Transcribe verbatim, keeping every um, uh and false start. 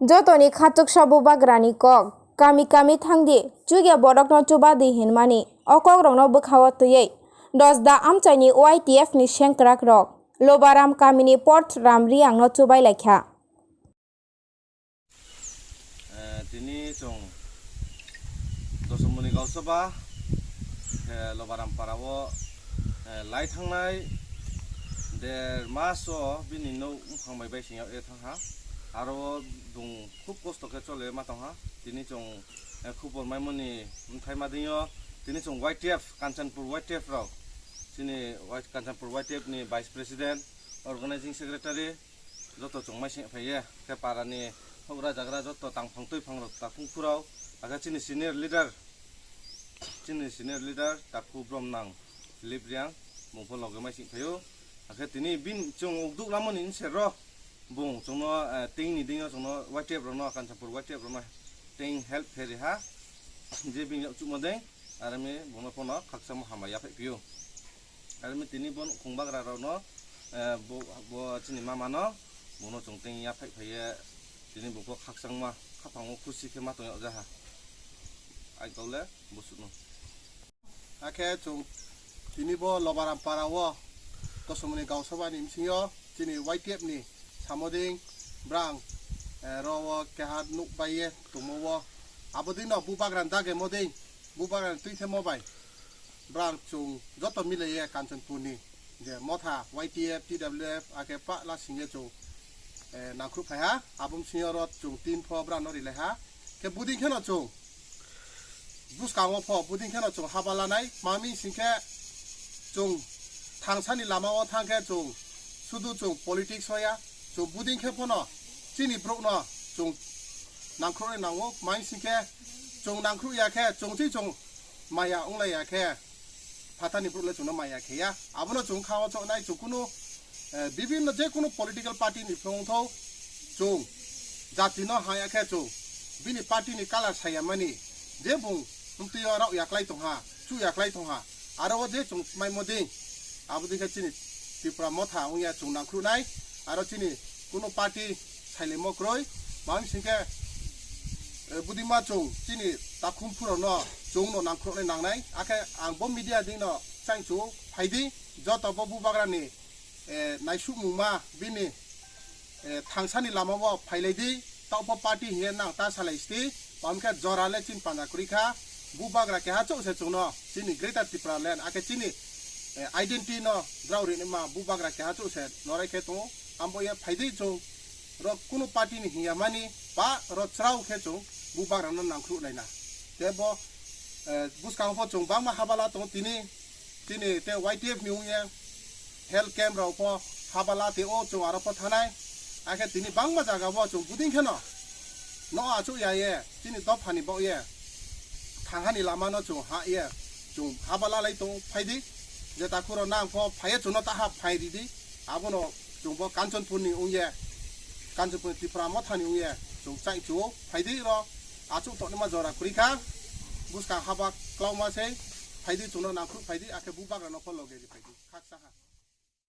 Jotoni khatuksa bubagrani kok, kami kami thangdi, chukya borokno chubadi hinmani, o kokrokno bwkhao twiwi, Dosda amchaini Y T F ni sengkrakrok, Lobaram kamini Port Ram Riangno chubai laikha. Eh, tini chwng Dosomoni Gausaba, eh, Lobaram Parao, eh, lai thangnai der mas o bini nok buphang bai bai sing yag ye thangha. Aro bung khub kosto khe chole ma tongha. Tini chwng, eh, khubor maimoni bwthai madingyo. Tini chwng Y T F, Kanchanpur Y T F rok. Chini Y-, Kanchanpur Y T F ni Vice President, Organizing Secretary, joto chwng mai sing phaiye. Khe parani hokra jagra joto tangphang twiphang rok takhung phurao. Akhe chini senior leader, chini senior leader takhu Bromnang Philip Riang, bung pho loge mai sing phaio. Akhe tini bin chwng ugduk lamoni inser ro. Bung chwngno, eh, tingni dingno chwngno Y T F rokno, Kanchanpur Y T F rokno ting help khe riha. Je bini chukma deng, arami bungno phono khakchangma hambai yaphai pio. Arami tini bo nukhung bagra rokno, eh, bo, bo chini mama no, bungno chwng ting yaphai phaiye, tini bung pho khakchangma, khapangma khusi khe ma tong yag jaha. Ai kaule, busukno. Hakhe chwng tini bo Lobaram Parao Dosomoni Gausaba ni bisingo chini Y T F ni samoding brang, eh, ro o keha nuk bai ye tongmo o. Abo dino bubagra dage moding, bubagra twi themo bai brang chwng joto mile ye Kanchanpur ni je motha Y T F, T W F, akhe pa la singye chwng, eh, nangkhrup phaiha, abo bisingo ro chwng tin pho brang no rilaiha. Khe buding kheno chwng bwskango pho buding kheno chwng haba lanai, mami singkhe chwng thangsani lama o thangkhe chwng sudu chwng politics hoya, chwng buding khe phono chini borokno chwng nangkhruknai nango, mai singkhe chwng nangkhruk ya khe chwng twi chwng maya wnglai ya khe phatani borok le chwngno maya khe ya. Abono chwng kha o choknai chwng kunu, eh, bibinno je kunu political party ni phrwng thok chwng jati no haya khe chwng bini party ni colour saya mani je bung mtwi o rok yaklai tongha, chu yaklai tongha, aro o je chwng mai moding abo dikhe chini Tripura motha wngya chwng nangkhruknai, aro chini kunu party sailemo kwrwi, mami singkhe, eh, budima chwng chini takhum phurokno chwngno nangkhruknai nangnai, akhe ang bo media dino changchu phaidi, joto bo bubagrani, eh, naisukmungma bini, eh, thangsani lama o phailaidi, taobo party hinkhe nang ta salai sidi, mamkhe jora le chin panda kwrwi kha, bubagra keha chouh se chwngno chini Greater Tipraland, akhe chini, eh, identity no drao rinima bubagra keha chouh se norai khe tongo, ambo ye phaidi chwng rok kunu party ni hinya mani ba ro chwrao khe chwng bubagra no nangkhruh laina. Tei bo, eh, bwskango pho chwng bangma habala tongo tini, tini tei Y T F ni wngya health camp rao pho habala tei o chwng aro pho thanai. Akhe tini bangma jaga o chwng buding kheno no achuk ya ye chini dophani bo ye thanghani lama no chwng ha ye chwng habala lai tong phaidi je takhuro nang pho phaiye chwngno taha phai ridi. Abono chwngbo Kanchanpurni wngye, Kanchanpurni Tipra Mothani wngye, chwng chai chuo, phaidi ro, achuk tongnaima jora kwrwi kha, bwskang haba klauma se, phaidi chwngno nangkhruk phaidi, akhe bubagrano pho loge ri phaidi, khaksa ha.